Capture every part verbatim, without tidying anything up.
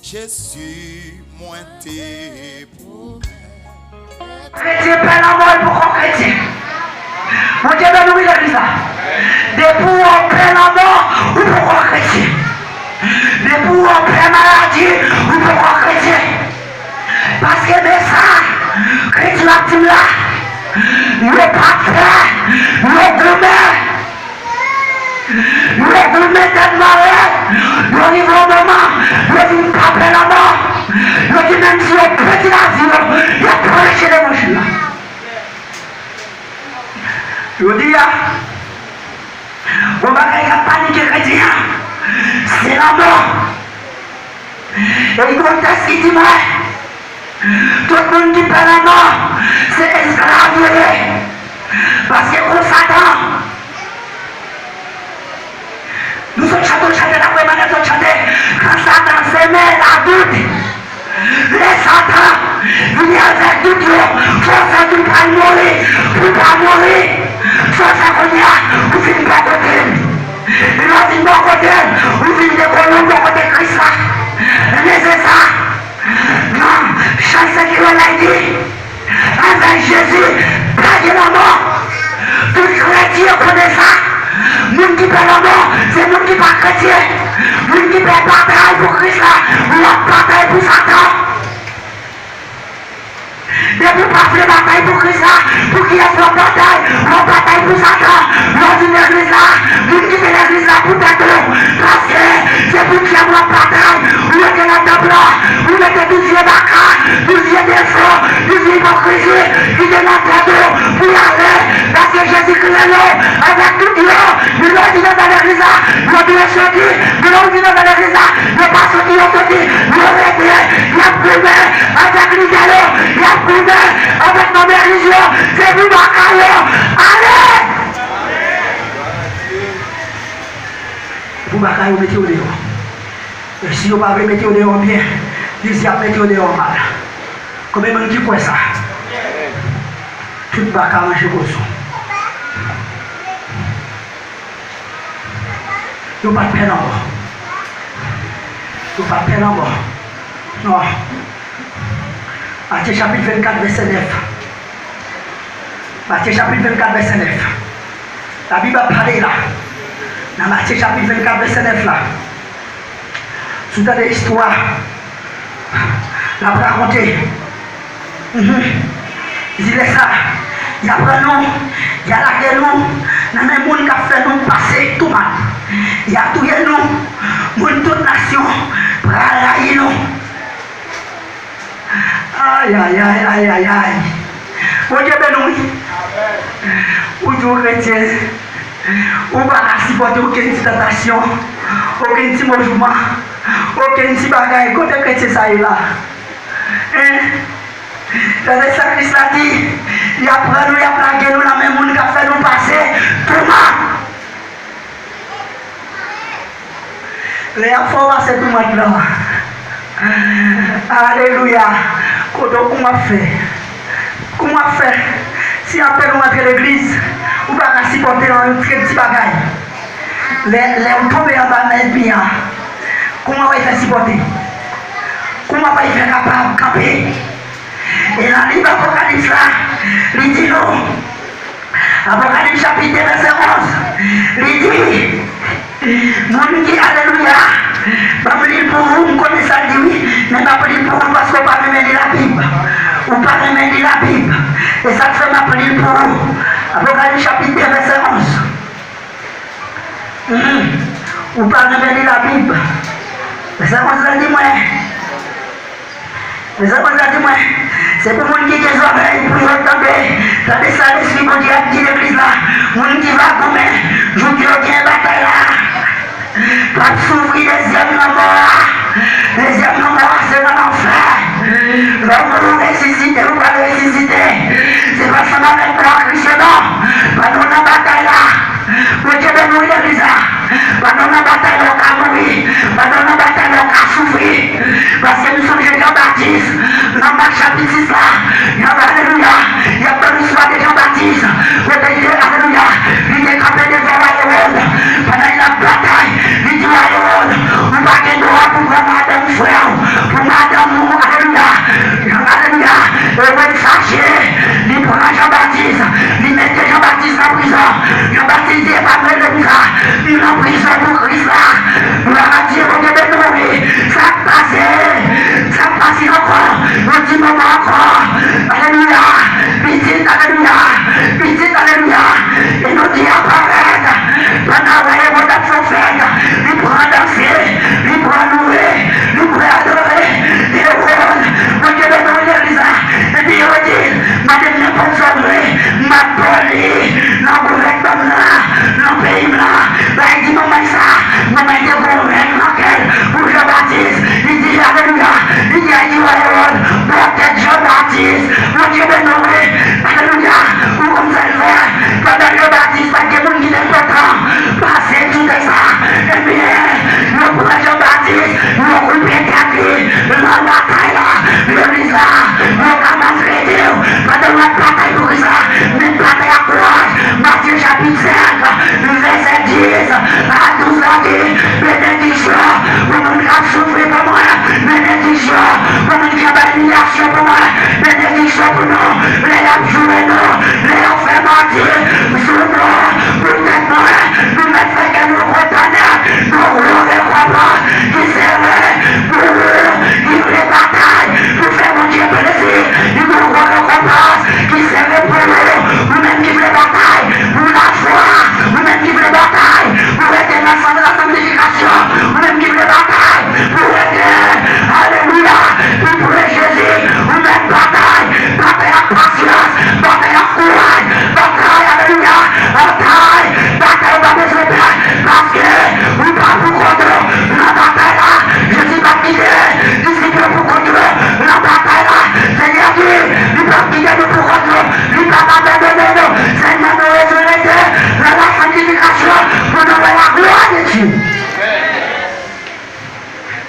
Jezi, mwen te pwomèt. Kretyen pè lanmò, li poko kretyen. Bondye beni w, wi, legliz la. Depi w wè w pè lanmò, ou poko kretyen. Depi w wè w pè maladi, ou poko kretyen. Paske mesaj Kretyen ap di m la, yo pa pè, yo goumen. Yo goumen tèt mare, yo rive yon moman, yo vin pa pè lanmò. Yo di menm si yo pèdi lavi yo, y ap preche levanjil la. Jodi a, yon bagay k ap panike kretyen an, se lanmò. E gen yon tèks ki di mwen, tout moun ki pè lanmò, se esklav yo ye. Paske kon Satan, nou sot chante yon chante la, vre, mwen sot chante, kan Satan seme ladout, lè Satan vini avèk dout yo, fò w fè dout pa l mouri, pou l pa mouri, fò w fè kounye a, ou fin pè kote l. Lè w vin bò kote l, ou vin dekouvri w bò kote Kris la. Ebyen, se sa. Nan Jan senk vèsè di, avèk Jezi, pa gen lanmò. Tout kretyen konnen sa. Moun ki pè lanmò, se moun ki pa kretyen. Moun ki pè batay pou Kris la, w ap batay pou Satan. Depi w pa vle batay pou Kris la, pou kiyès w ap batay? W ap batay pou Satan. Lè w vin legliz la, moun kite legliz la pou tèt ou. Paske se pou dyab w ap batay. Ou rete nan tanp lan, ou mete tout vye baka, tout vye defo, tout vye ipokrizi ki te nan tèt ou pou y ale. Paske Jezi kreye yo avèk tout yo. Men lè w vin anndan legliz la, yo dwe soti. Men lè w vin anndan legliz la, yo pa soti, yo soti, yo rete. Y ap goumen avèk lidè yo, y ap goumen avèk manm legliz yo. Se pou baka yo ale. Pou baka yo mete yo deyò. E si yo pa vle mete yo deyò byen, Bondye ap mete yo deyò mal. Konbyen moun ki kwè sa? Tout baka manje poson. Yo pa t pè lanmò. Yo pa t pè lanmò. Non. Matye chapit vennkat, vèsè nèf. Matye chapit vennkat, vèsè nèf. Labib ap pale la. Nan Matye chapit vennkat, vèsè nèf la. Si w tande istwa, l ap rakonte. Mhm. Li di lè sa, y a pran nou, y a lage nou nan men moun k ap fè nou pase toumat. Y a touye nou, moun tout nasyon pral rayi nou. Ayayay, ayayay. Bondye beni w wi. Ou di w kretyen, ou pa ka sipòte okenn ti tantasyon, okenn ti mo jouman, okenn ti bagay. Kote kretyen sa ye la? Hein? Tande sa Kris la di, y ap pran nou, y ap lage nou nan men moun k ap fè nou pase touman. Lè y ap fè w pase toumat lan. Alelouya. Kote w, kòman w ap fè? Kòman w ap fè? Si y ap fè nou rantre legliz, ou pa ka sipòte yon ti, ti bagay. Lè, lè w tonbe anba men ènmi an, kòman w ap fè sipòte? Kòman w ap fè kapab kanpe? E nan liv Apokalips la, li di nou, Apokalips chapit de vèsè onz, li di, moun ki, alelouya, ban m li l pou ou, m konnen sa l di wi, men m ap li l pou ou paske w pa renmen li Labib. Ou pa renmen li Labib. E sa k fè m ap li l pou ou. Apokalips chapit de vèsè onz. Mhm. Ou pa renmen li Labib. Vèsè onz la di mwen, Mezanmi, sa di mwen, se pou moun ki gen zòrèy pou yo tande, tande sa Lespri Bondye ap di legliz la. Moun ki va goumen, jouk yo gen batay la, p ap soufri dezyèm lanmò a. Dezyèm lanmò a, se nan lanfè. Lè w mouri, ou resisite, ou pral resisite. Se pa ansanm avèk mò a Kris yo, non. Pandan w nan batay la, Bondye beni w, wi, legliz la. Pandan w nan batay la, w ka mouri. Pandan w nan batay la, w ka soufri. Paske m sonje Jan Batis, nan Mak chapit sis la, y ap, alelouya, y ap ban nou istwa de Jan Batis, kote li te, alelouya, li te kanpe devan wa Ewòd, pandan l ap batay, li di wa Ewòd, ou pa gen dwa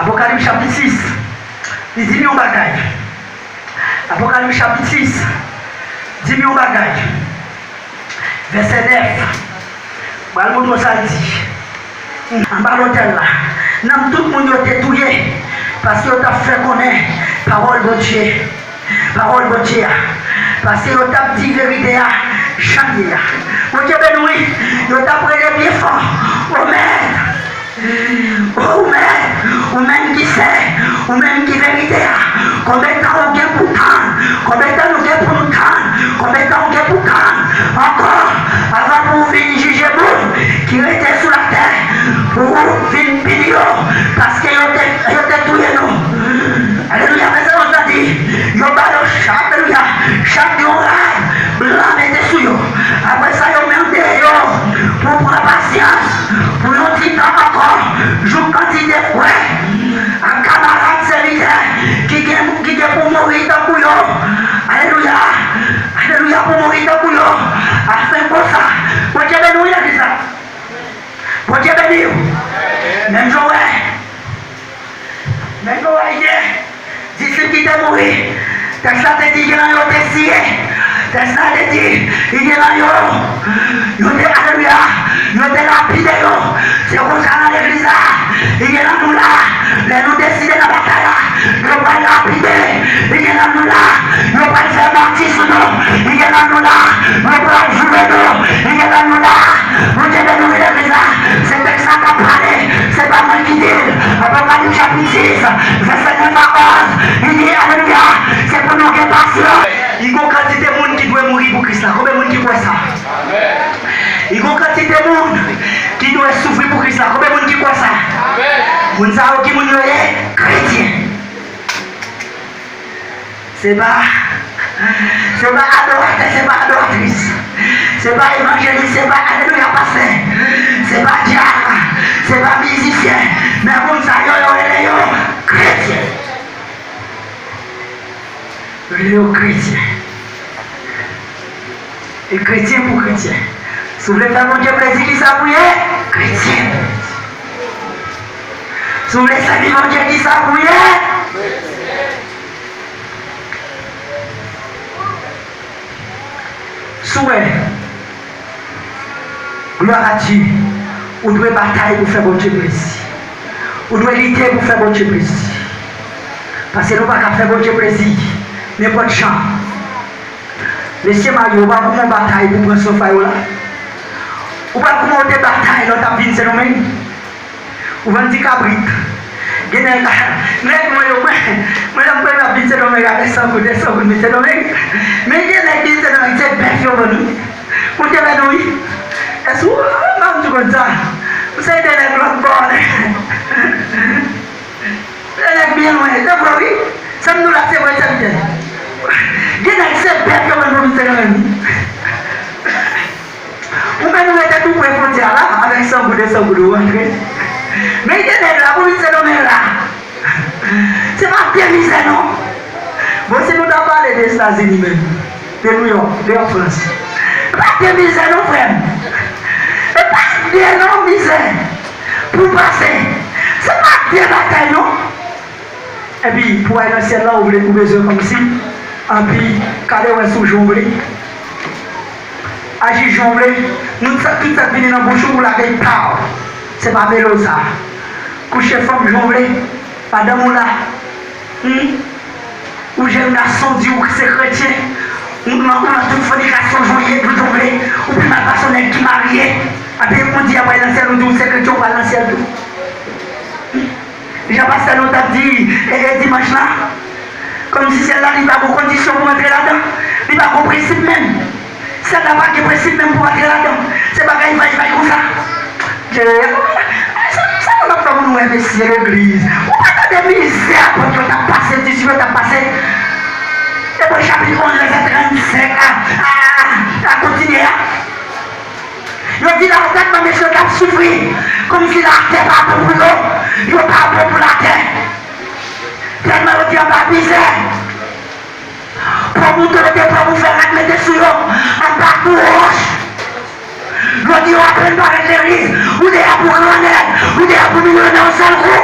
Apokalips chapit sis, li di m yon bagay. Apokalips chapit sis, di m yon bagay. Vèsè nèf, pral montre w sa l di. Anba lotèl la, nanm tout moun yo te touye, paske yo t ap fè konnen pawòl Bondye. Pawòl Bondye a. Paske yo t ap di verite a jan l ye a. Bondye beni w, wi. Yo t ap rele byen fò, O Mèt! O Mèt! Ou menm ki sen, ou menm ki verite a. Konbyen tan ou gen pou tann? Konbyen tan nou gen pou nou tann? Konbyen tan ou gen pou tann ankò avan pou w vin jije moun ki rete sou latè, pou w vin pini yo, paske yo te, yo te touye nou? Alelouya, men se konsa di, yo ba yo chak, alelouya, chak yon rad blan mete sou yo. Apre sa, yo mande yo pou pran pasyans pou yon ti tan ankò, jouk kantite frè ak kamarad sèvitè ki gen, ki gen pou mouri tankou yo. Alelouya, alelouya, pou mouri tankou yo. Afin konsa, Bondye beni w, legliz la. Bondye beni w. Menm jan w wè, menm jan w wè, gen disip ki te mouri. Tèks la te di gen nan yo te siye. Tèks la te di gen nan yo, yo te, alelouya, yo te lapide yo. Se konsa nan legliz la, gen nan nou la, lè nou deside nan batay la, yo pral lapide. Gen nan nou la, yo pral fè mati sou nou. Gen nan nou la, yo pral joure nou. Gen nan nou la, Bondye beni w, legliz la. Se tèks la k ap pale, se pa mwen ki di l. Apokalips chapit sis, vèsè nèf a onz, li di, alelouya, se pou nou gen pasyans. Li gon kantite moun ki dwe mouri pou Kris la. Konbyen moun ki kwè sa? Li gon kantite moun ki dwe soufri pou Kris la. Konbyen moun ki kwè sa? Moun sa yo ki moun yo ye? Kretyen. Se pa, se pa adoratè, se pa adoratris. Se pa evanjelis, se pa, alelouya, pastè. Se pa dyak, se pa mizisyen. Men moun sa yo, yo rele yo kretyen. Rele yo kretyen. E kretyen pou kretyen. Si w vle fè Bondye plezi, kisa pou w ye? Kretyen. Si w vle sèvi Bondye, kisa pou w ye? Si w wè, glwa a Dye, ou dwe batay pou fè Bondye plezi. Ou dwe lite pou fè Bondye plezi. Paske nou pa ka fè Bondye plezi nenpòt jan. Mesye Mayo, ou pa kouman w batay pou pran sofa yo la? Ou pa kouman w te batay lè w t ap vin Sendomeng? Ou vann ti kabrit. Gen nèg, nèg mwen yo, mwen, mwen lè m premye ap vin Sendomeng avèk san goud, de san goud vin Sendomeng. Men gen nèg ki vin Sendomeng, se bèf yo vann wi. Ou te vin wi. Èske ou, m pa di konn sa. Ou se de nèg lòt bò. Lè nèg byen lwen, se vre wi. Sa m di w la, se vre, sèvitè. Gen nèg se bèf yo menm pou vin Sendomeng. Ou menm ou rete tou pre fwontyè a la, avèk san goud, de san goud ou rantre. Men gen nèg la, pou vin Sendomeng la. Se pa de mizè non. Bon, si nou ta pale de Etazini menm, de Nouyòk, de Lafrans. Pa de mizè non, frè m. E pa de non mizè. Pou pase, se pa de batay non. Epi, pou w al nan syèl la, ou vle, ou bezwen kòmsi, anpi, kale wè sou jan w vle. Aji jan w vle. Moun sa, tout sa k vini nan bouch ou, ou lage l, paw. Se pa melo sa. Kouche fanm jan w vle. Madanm ou la. Hmm? Ou jèn gason, di ou se kretyen. Ou nan, ou nan tout fònikasyon, jan w ye, tout jan w vle. Ou pi mal pase yon nèg ki marye. Epi, ou di, apre nan syèl, ou di ou se kretyen, ou pral nan syèl tou. Jan pastè nou t ap di, e, e, dimanch la, kòmsi syèl la, li pa gon kondisyon pou antre ladan. Li pa gon prensip menm. Syèl la pa gen prensip menm pou antre ladan. Se bagay vay vay konsa. Sa, sa nou t ap fè pou nou envesti legliz? Ou pa tande mizè apot yo t ap pase, disip yo t ap pase? Ebre chapit onz, vèsè trannsenk a, a, a, a kontinye a. Yo di latè, kòm mesye yo t ap soufri, kòmsi latè pa bon pou yo, yo pa bon pou latè. Tèlman yo te anba mizè. Pò mouton yo te pran pou fè rad mete sou yo, anba kou wòch. Yo di yo apèn parèt legliz, ou deyò pou grannèg, ou deyò pou milyonè yon sèl kou.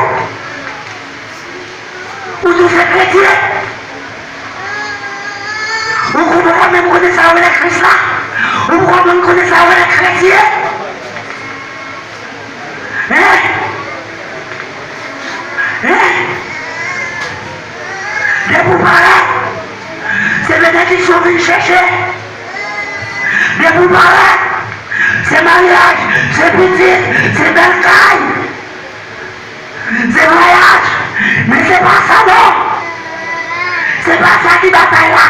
vin chèche. Depi w parèt, se maryaj, se pitit, se bèl kay, se vwayaj. Men se pa sa non. Se pa sa ki batay la.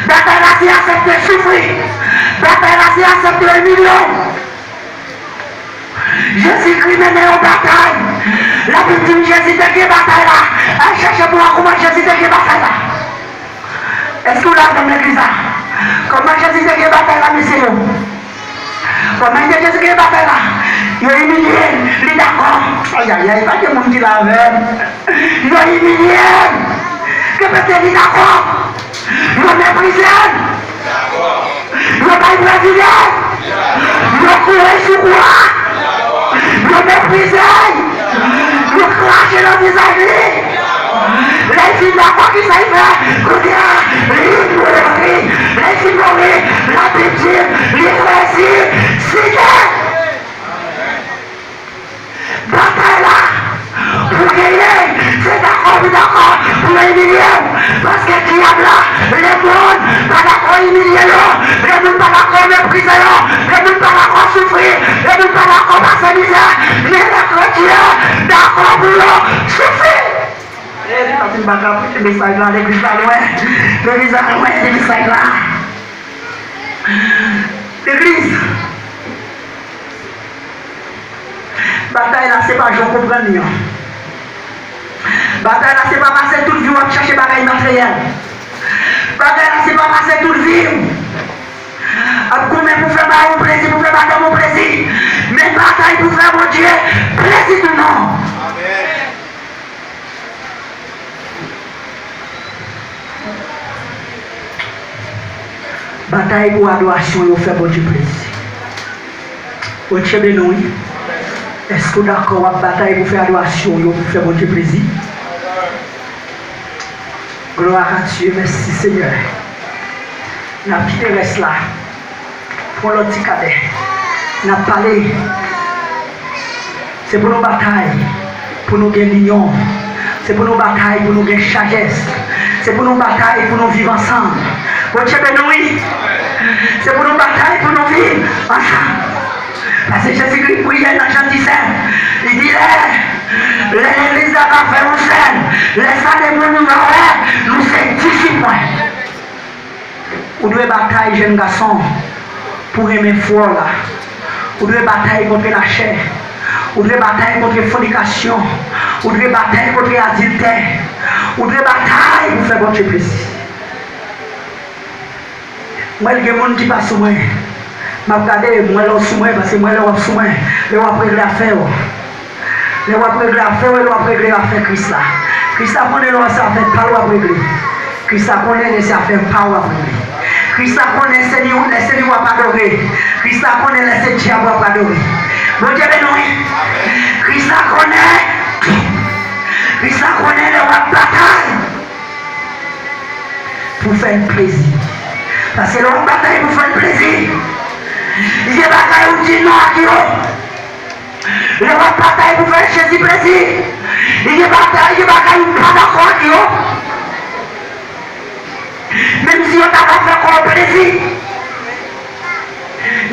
Batay la se aksepte soufri. Batay la se aksepte imilye w. Jezikri mennen yon batay. Labib di n Jezi te gen batay la. Al chèche pou wè kòman Jezi te gen batay la. Èske w la avè m legliz la? Kòman Jezi te gen batay la, mesye yo? Kòman Jezi te gen batay la? Yo imilye l, li dakò. Ayayay, pa gen moun ki la avè m. Yo imilye l. Ke pèp li dakò. Yo meprize l. Yo bay prezidans. Yo kouri sou kwa. Yo meprize l. Yo krache nan vizaj li. Lè l fin dakò, kisa l fè? Kounye a, li mouri. Lè l fin mouri, Labib di, li resisite. Batay la pou genyen, se dakò pou dakò pou yo imilye w. Paske dyab la, lemonn pa dakò imilye yo, lemonn pa dakò meprize yo, lemonn pa dakò soufri, lemonn pa dakò pase mizè, men lè kretyen dakò pou yo soufri. E, li santi m pa ka preche mesaj la, legliz la lwen, legliz la lwen de mesaj la. Legliz, batay la se pa jan w konprann li an. Batay la se pa pase tout vi w ap chache bagay materyèl. Batay la se pa pase tout vi w ap goumen pou fè mari w plezi, pou fè madanm ou plezi. Men batay pou fè Bondye plezi tou non. Batay pou adorasyon yo fè Bondye plezi. Bondye beni w, wi. Èske w dakò w ap batay pou fè adorasyon yo pou fè Bondye plezi? Gloire à Dieu, mèsi Senyè. N ap kite rès la. Pou lòt ti kadè, n ap pale. Se pou nou batay, pou nou gen linyon. Se pou nou batay, pou nou gen sajès. Se pou nou batay, pou nou viv ansanm. Bondye beni w, wi. Se pou nou batay, pou nou viv ansanm. Paske Jezikri priyè nan Jan disèt, li di lè, lè legliz la va fè yon sèl, lè sa demoun yo va wè nou se disip mwen. Ou dwe batay, jèn gason, pou renmen frè w la. Ou dwe batay kont lachè. Ou dwe batay kont fònikasyon. Ou dwe batay kont adiltè. Ou dwe batay pou fè Bondye plezi. Mwen, gen moun ki pa sou mwen. M ap gade, m wè lè w sou mwen, paske m wè lè w ap sou mwen, lè w ap regle afè w. Lè w ap regle afè w, lè w ap regle afè Kris la. Kris la konnen lè w se afè pa l w ap regle. Kris la konnen lè se afè pa w w ap regle. Kris la konnen se li, lè se li w ap adore. Kris la konnen lè se dyab w ap adore. Bondye beni w, wi. Kris la konnen. Kris la konnen lè w ap batay pou fè l plezi. Paske lè w ap batay pou fè l plezi, gen bagay ou di non ak yo. Lè w ap batay pou fè Jezi plezi, gen batay, gen bagay ou pa dakò ak yo. Menm si yo ta ka fè kò w plezi,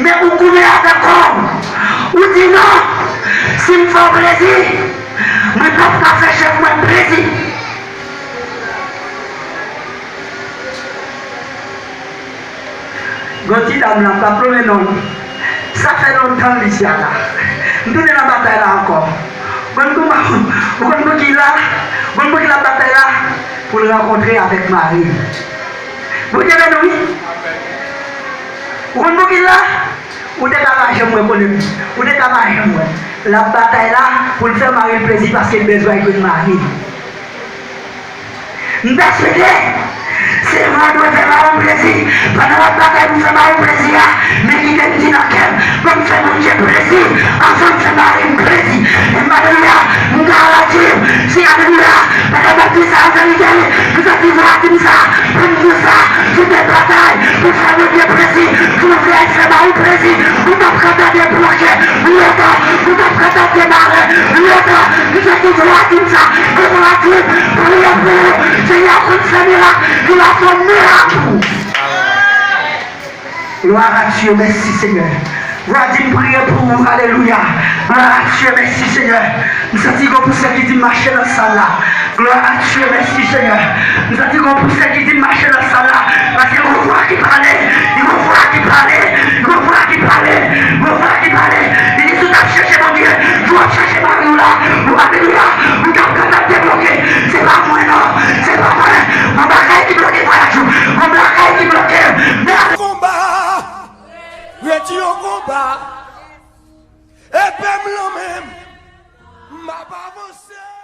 men ou goumen avèk kò w. Ou di non, si m fè w plezi, mwen p ap ka fè chèf mwen plezi. Gon ti dam la, m p ap nonmen non l. Sa fè lontan l isi a la. M tounen nan batay la ankò. Ou konn kouman, ou konn pou ki l la, ou konn pou ki l ap batay la, pou l rankontre avèk mari l. Bondye beni w, wi. Ou konn pou ki l la, ou te ka pa janm rekonèt li, ou te ka pa janm wè l. L ap batay la pou l fè mari l plezi paske l bezwen jwenn mari l. M ta swete se mwen dwe fè mari m plezi. Pandan w ap batay pou fè mari w plezi a, men kite m di nan kè m, ban m fè Bondye plezi anvan m fè mari m plezi. Menm alelouya, m garanti w, si alelouya, pandan m ap di sa an verite, wi, m santi vwa di m sa, pou m di w sa, si w te batay pou fè Bondye plezi, pou w vle fè mari w plezi, ou p ap ka tande bloke lontan, ou p ap ka tande mare lontan. M santi vwa di m sa, kote w ap di, priye pou ou. Senyè konn fè mirak, li va fè yon mirak pou ou. Gloire à Dieu, mèsi Senyè. Vwa di m priye pou ou, alelouya. Gloire à Dieu, mèsi Senyè. M santi gon pousè ki di m mache nan sal la. Gloire à Dieu, mèsi Senyè. M santi gon pousè ki di m mache nan sal la. Paske gon vwa ki pale, gon vwa ki pale, gon vwa ki pale, gon vwa ki pale. Li di si w t ap chèche Bondye, si w ap chèche mari w la, ou alelouya, ou t ap kapab debloke. Se pa mwen non, se pa mwen. Gon bagay ki bloke vwayaj ou, gon bagay ki bloke. Konba, redi yon konba. Epe m lan men m, m ap avanse.